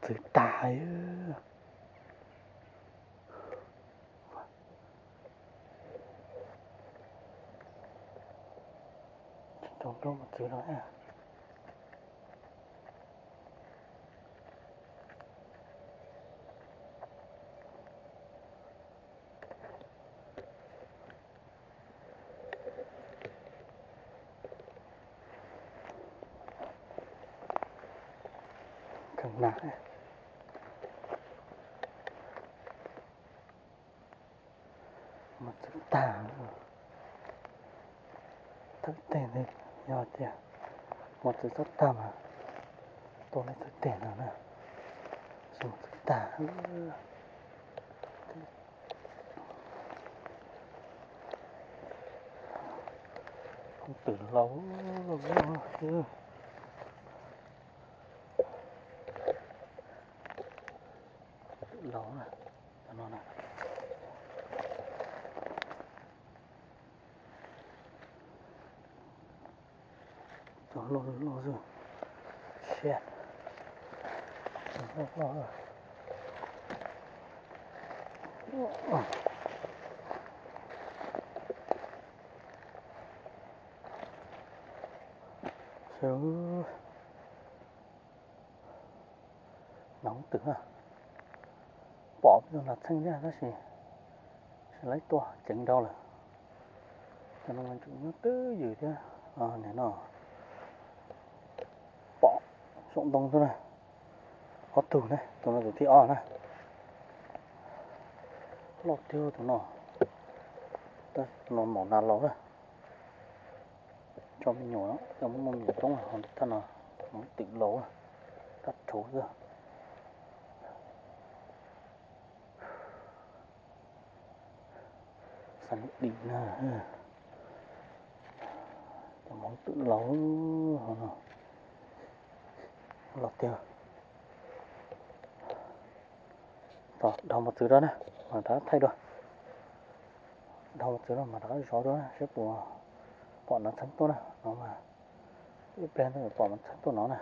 Txwv tag. Tau nroj mus txwv no. Kheev na. Mus txwv tag. Thawj teg ntawd yog tias mus txwv txhob tag mas tua lawm thawj teg no na. Mus txwv tag. Hoob twm laus. Twm laus na, cov no na. Cov loj loj xwb. Siab. Cov loj loj. Sawv. Nas hoob twm na, pom peb tug nas txheej thiab tab sis tsis laib tua ceev dhau lawm. Cov no mas tseem nyob twj ywm thiab. Nim no pom saum ntoo xwb na, ob tug na, tus no tus thib ob na. Loj tiag tus no, tab sis tus no maum nas laus na. Tso me nyuam, coj muaj me nyuam coob, thaj no mas twm laus, rab rhuv xwb. Xav dim na, cov hoob twm laus no, los tiag. Dhau mos txwv rau na, mas rov qab thaij dua. Dhau mos txwv rau mas rov qab zov dua na, seb puas pom nas txheej tuaj na, no mas ib pliag pom nas txheej tuaj no na.